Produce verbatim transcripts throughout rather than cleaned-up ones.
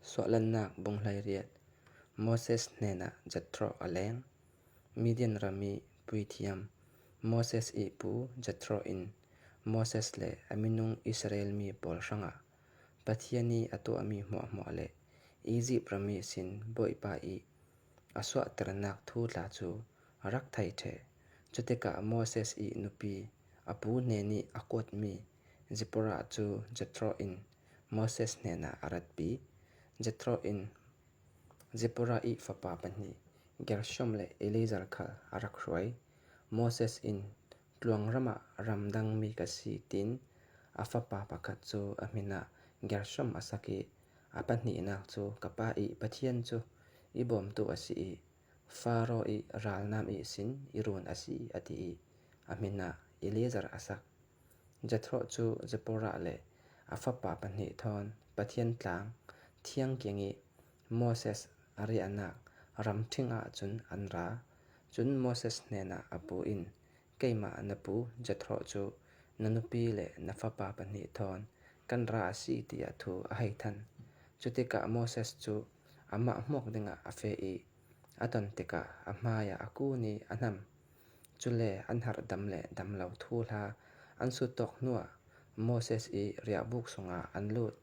Suahlan Nak bung hlei riat. Moses hnenah Jethro a leeng. Midian ram ih puithiam. Moses ih pu Jethro in Moses leh a minung Israel mi pawl hrangah Pathian ih a tuah mi hmuahhmuah leh Egypt ram ih sin Bawihpa ih a suahtir nak thu tla chu a rak thei the. Chutikah Moses ih nupi a pu hnen ih a kuat mi Zipporah chu Jethro in Moses hnenah a ratpi. Jethro in Zipporah ih fapa pahni Gershom leh Eliezer khal a rak hruai. Moses in, tluang ramah ram dang mi ka si, tin a fapa pakhat chu a hminah Gershom a sak ih, a pahnihnak chu, ka pa ih Pathian chu i bawmtu a si ih, Pharaoh ih ralnam ih sin i run a si, a ti ih, a hminah Eliezer a sak. Jethro chu Zipporah leh a fapa pahni thawn Pathian tlang thiang kiang ih Moses a riahnak ram thing ah chun an ra. Chun Moses hnenah a pu in, keima na pu Jethro chu na nupi leh na fapa pahni thawn kan ra a si, tiah thu a hei than. Chutikah Moses chu amah hmuak dingah a fe ih, a ton tikah a hmai ah a kun ih a hnam. Chule an harh dam leh damlo thu hla an sut tawk hnuah Moses ih riahbuk sunga an lut.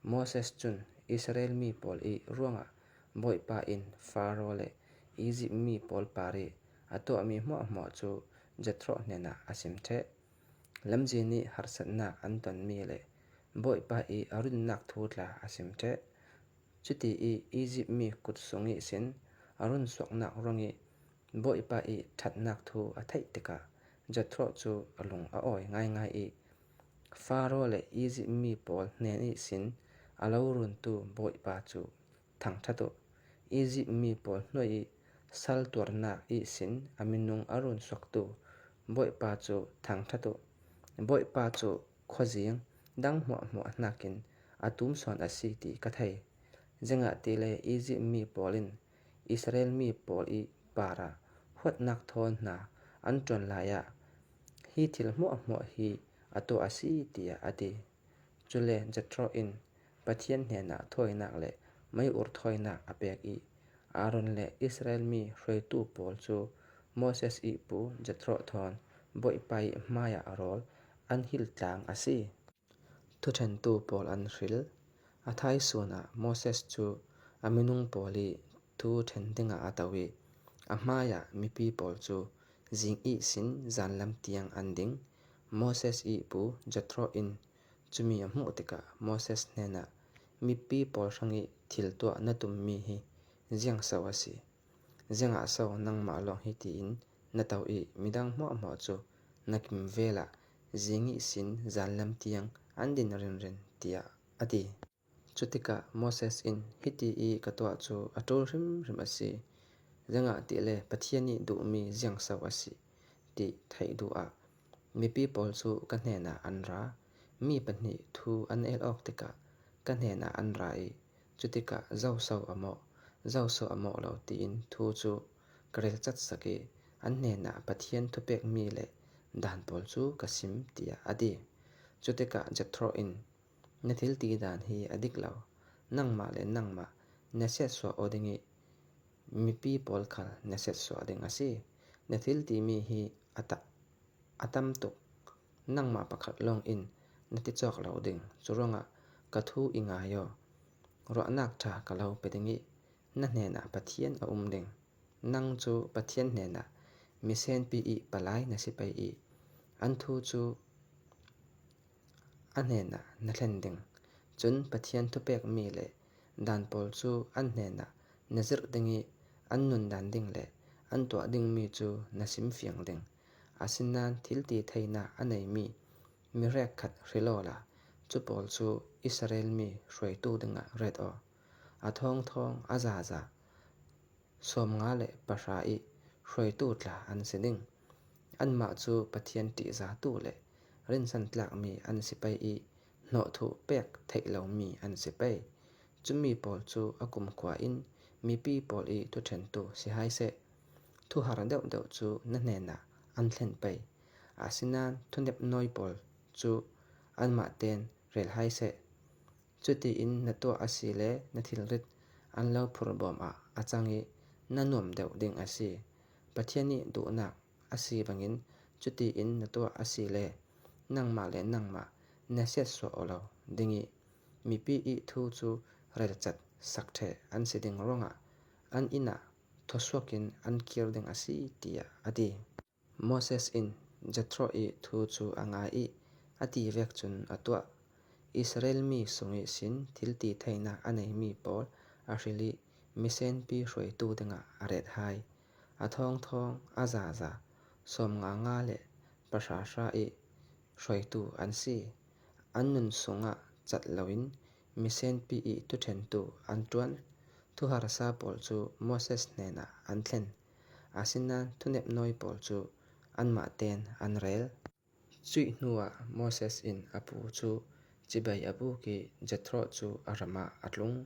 Moses chun Israel mi pawl ih ruangah Bawihpa in Pharaoh leh Egypt mi pawl par ih a tuah mi hmuahhmuah chu Jethro hnenah a sim the. Lamzin ih harsatnak an ton mi leh Bawihpa ih a runnak thu tla a sim the. Chuti ih Egypt mi kut sung ih sin a run suaknak ruang ih Bawihpa ih thatnak thu a theih tikah Jethro chu a lung a awi ngaingai ih, Pharaoh leh Egypt mi pawl hnen ih sin a lo runtu Bawihpa chu thangthat uh. Egypt mi pawl hnuai ih sal tuarnak ih sin a minung a run suaktu Bawihpa chu thangthat uh. Bawihpa chu khuazing dang hmuahhmuah hnakin a tum sawn a si ti ka thei. Ziangahtile Egypt mi pawl in Israel mi pawl ih par ah huatnak thawn hna an tuan lai ah hi thil hmuahhmuah hi a tuah a si, tiah a ti. Chule Jethro in Pathian hnenah thawinak leh mei ur thawinak a pek ih, Aaron leh Israel mi hruaitu pawl chu Moses ih pu Jethro thawn Bawihpa ih hmai ah rawl an hil tlang a si. Thuṭhentu pawl an hril. A thaisun ah Moses chu a minung pawl ih thu ṭhen dingah a tau ih, a hmai ah mipi pawl chu zing ih sin zan lam tiang an ding. Moses ih pu Jethro in chumi a hmuh tikah Moses hnenah, mipi pawl hrang ih thil tuah na tum mi hi ziangso a si? Ziangah so nangmah lawng hi tiin na tau ih midang hmuahhmuah chu na kimvel ah zing ih sin zan lam tiang an din rinrin, tiah a ti. Chutikah Moses in, hiti ih ka tuah chu a tul hrimhrim a si. Ziangahtile Pathian ih duh mi ziangso a si ti theih duh ah mipi pawl chu ka hnenah an ra. Mi pahni thu an el awk tikah ka hnenah an ra ih, chutikah zoso a mawh, zoso a mawh lo tiin thu chu ka rel chatsak ih, an hnenah Pathian thupek mi leh dan pawl chu ka sim, tiah a ti. Chutikah Jethro in, na thil ti dan hi a dik lo. Nangmah leh nangmah na siatsuah aw ding ih mipi pawl khal na siatsuah ding a si. Na thil ti mi hi a ta, a tam tuk. Nangmah pakhat lawng in na ti chawk lo ding. Churuangah ka thu i ngai aw. Ruahnak ṭha ka lo pe ding ih, na hnenah Pathian a um ding. Nang chu Pathian hnenah mi senpi ih palai na si pei ih, an thu chu a hnenah na thlen ding. Chun Pathian thupek mi leh dan pawl chu an hnenah na zirh ding ih, an nun dan ding leh an tuah ding mi chu na sim fiang ding. Asinan thil ti theina a nei mi mi rek khat hril aw la, chu pawl chu Israel mi hruaitu dingah ret aw. A thawng thawng, a za za, sawmnga leh pahra ih hruaitu tla an si ding. Anmah chu Pathian ṭihzatu leh rinsan tlak mi an si pei ih, hnawhthuh pek theih lo mi an si pei. Chu mi pawl chu a kumkhua in mipi pawl ih thuṭhentu si hai seh. Thu har deuhdeuh chu na hnenah an thlen pei. Asinan thunep nawi pawl chu anmah ten rel hai seh. Chutiin na tuah a si le na thilrit an lo phur bawm ah a chang i na nuam deuh ding a si. Pathian i duhnak a si bangin chutiin na tuah a si le nangmah le nangmah na siatsuah aw lo ding i mipi i thu chu relchat sak theh an si ding ruangah an in ah thusuakin an kir ding a si, tiah a ti. Moses in Jethro i thu chu a ngai i a ti vek chun a tuah. Israel mi sung i sin thil ti theina a nei mi pawl a hril i misenpi hruaitu dingah a ret hai. A thawng thawng a za za sawm nga nga leh pahra hra i hruaitu an si. An nun sungah chat lo in misenpi i thuthentu an tuan. Thuharsa pawl chu Moses hnenah an thlen. A sinan thunep nawi pawl chu anmah ten an rel. Chuih hnuah Moses in a pu chu chibai a buk i Jethro chu a ramah a tlung.